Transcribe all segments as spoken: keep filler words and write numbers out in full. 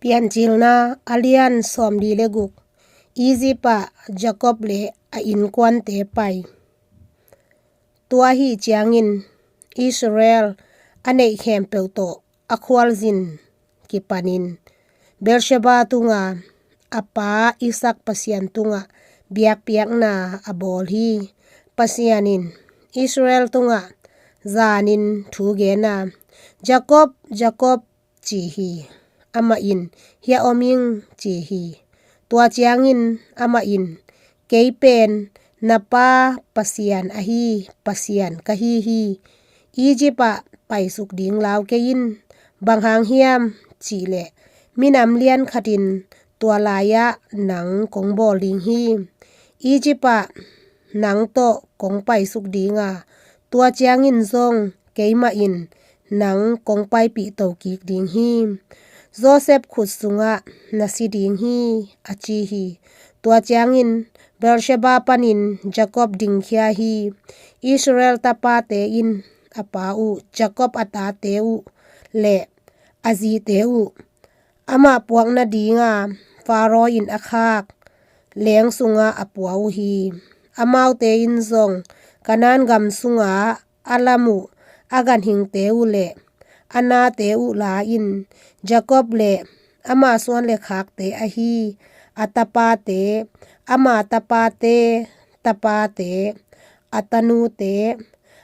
Piancilna a lian sawmli le guk. Egypt ah Jacob le a innkuante pai. Tua ahi ciangin Israel a neih khempeuh tawh a khualzin kipanin Beersheba tunga a pa Isak Pasian tungah biakpiakna a bawl hi. Pasian in Israel tungah zanin thu gen a, "Jacob, Jacob," ci hi. Amah in, "Hiah om ing," ci hi. Tua ciangin amah in, "Kei pen na pa Pasian ahi Pasian ka hi hi. Egypt ah paisuk ding lau kei in. Bang hang hiam cih leh minam lian khatin tua lai-ah nang kong bawl ding hi. Egypt ah nang tawh kong paisuk ding a, tua ciangin zong keimah in nang kong paipih to kik ding hi. Joseph khut sungah na si ding hi," a ci hi. Tua ciangin Beersheba panin Jacob dingkhia hi. Israel tapate in a pa uh Jacob a tate uh le a zite uh amah puak nadinga Pharaoh in a khak leng sungah a pua uh hi. Amaute in zong Canaan gam sungah a lam uh a ganhingte uh le a nate uh la-in Jacob le ama suan le khakte ahi a tapate, ama tapate tapate, a tanute,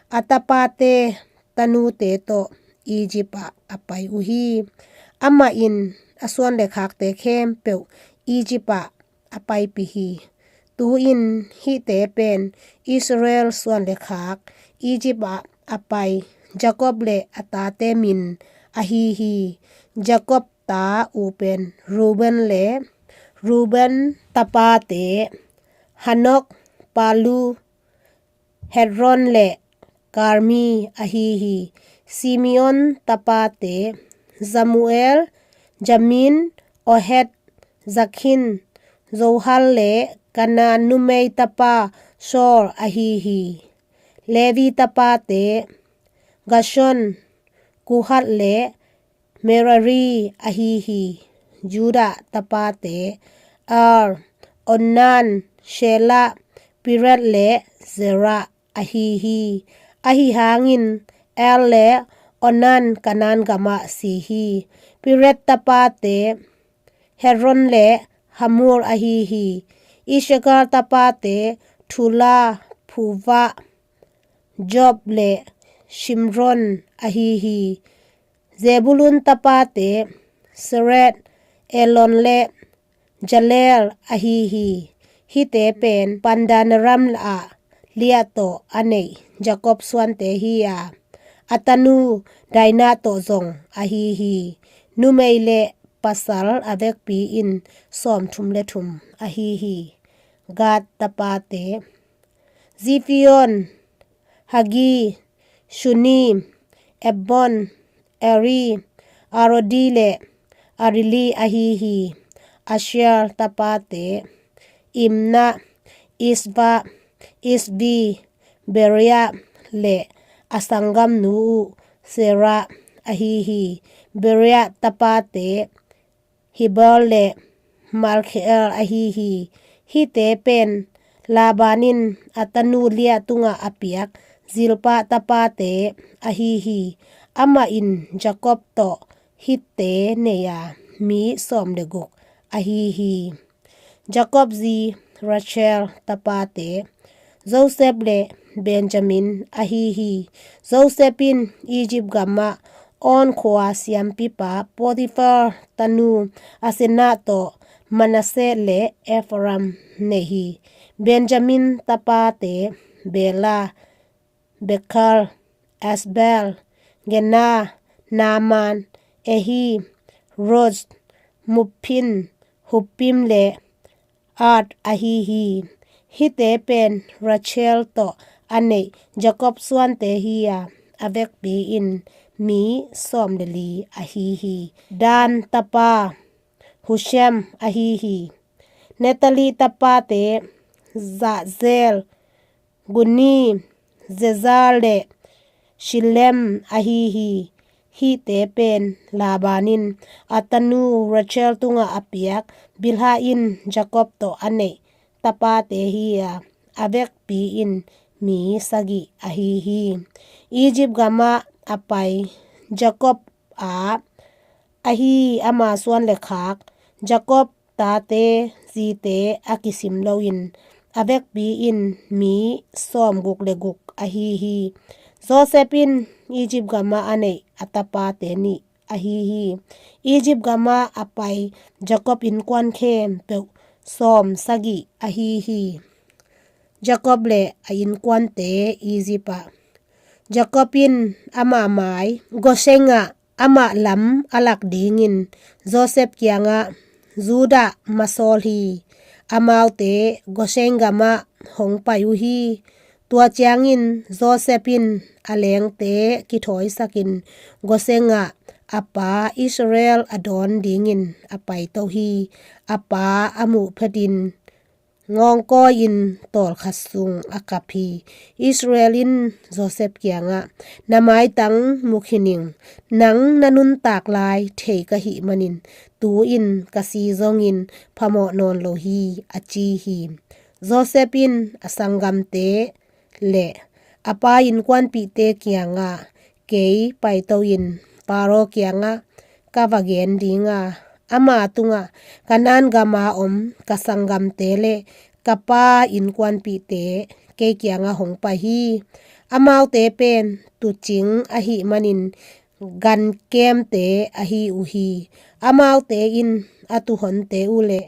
a tapate tanute tawh Egypt ah a pai uh hi. Amah in a suan le khakte khempeuh Egypt ah a paipih hi. Tu-in hihte pen Israel suan le khak, Egypt ah a pai Jacob le a tate min ahi hi. Jacob ta uh pen Reuben le Reuben tapate, Hanok, Palu, Hezron le Karmi ahi hi. Simeon tapate, Jemuel, Jamin, Ohad, Jakhin, Zohar le Canaan numei tapa Saul ahi hi. Levi tapate, Gershon, Kohath le Merari ahi hi. Judah tapate, Er, Onan, Shelah, Pelet le Zerah ahi hi. Ahi hangin Er le Onan Canaan gamah si hi. Pelet tapate, Hezron le Hamul ahi hi. Issakar tapate, Tola, Puvah, Job le Shimron ahi hi. Zebulun tapate, Sered, Elon le Jalel ahi hi. Hihte pen Paddan-aram ah liah tawh a neih Jacob suante hi a, a tanu Dinah tawh zong ahi hi. Numei le pasal a vekpi in sawmthum le thum ahi hi. Gad tapate, Zibeon, Haggi, Shuni, Ebal, Eri, Arodi le Areli ahi hi. Asher tapate, Imna, Ishva, Ishvi, Beria le a sanggamnu uh Serah ahi hi. Beria tapate, Heber le Malkiel ahi hi. Hihte pen Laban in a tanu Leah tungah a piak Zilpah tapate ahi hi. Amah in Jacob tawh hihte nei a, mi sawm le guk ahi hi. Jacob zi Rachel tapate, Joseph le Benjamin ahi hi. Joseph in Egypt gamah On khua siampipa Potiphar tanu Asenat tawh Manasseh le Ephraim nei hi. Benjamin tapate, Bela, Beker, Asbel, Gera, Naaman, Ehi, Rosh, Mupim, Hupim le Ard ahi hi. Hihte pen Rachel tawh a neih Jacob suante hi a, a vekpi in mi sawm le li ahi hi. Dan tapa Hushim ahi hi. Naphtali tapate, Jahzeel, Guni, Jezer le Shillem ahi hi. Hihte pen Laban in a tanu Rachel tungah a piak Bilhah in Jakob tawh a neih tapate hi a, a vekpi in mi sagih ahi hi. Egypt gamah a pai Jakob a ahi ama suan le khak, Jakob tate zite a kisim loin a vekpi in mi sawmguk le guk ahi hi. Joseph in Egypt gamah a neih a tapate nih ahi hi. Egypt gamah a pai Jakob innkuan khempeuh sawm sagih ahi hi. Jakob le a innkuante Egypt ah. Jakob in ama mai Goshen ah amah lam a lak dingin Joseph kiangah Judah ma sawl hi. Amaute Goshen gamah hong pai uh hi. Tua ciangin Joseph in a lengte kithawisakin Goshen ah a pa Israel a dawn dingin a paito hi. A pa a muh phetin ngawngkawi in tawlkhat sung a kap hi. Israel in Joseph kiangah, "Na maitang mu khin ing, nang na nuntak lai thei ka hih manin tu-in ka si zongin phamawh nawn lo hi," a ci hi. Joseph in a sanggamte le a pa innkuanpihte kiangah, "Kei paito in Pharaoh kiangah ka va gen ding a, ama tungah, 'Kanaan gama om ka sanggamte le ka pa innkuanpihte kei kiangah hong pai hi. Amaute pen tuucing ahih manin gankemte ahi uh hi. Amaute in a tuuhonte uh le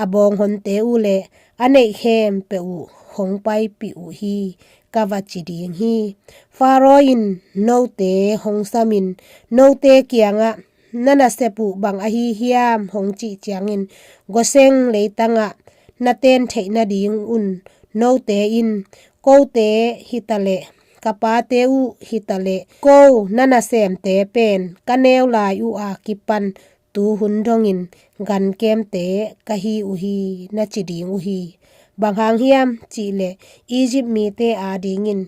a bawnghonte uh le a neih khempeuh uh hong paipih uh hi,' ka va ci ding hi. Pharaoh in note hong samin note kiangah, 'Na nasep uh bang ahi hiam?' hong cih ciangin Goshen leitangah na ten theih nadingun note in kote hitaleh ka pate uh hitaleh ko na nasemte pen ka neu lai uh a kipan tuhun dongin gankemte ka hi uh hi, na ci ding uh hi. Bang hang hiam cihleh Egypt mite adingin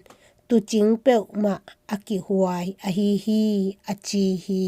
tuucing peuhmah a kihuai ahi hi, a ci hi.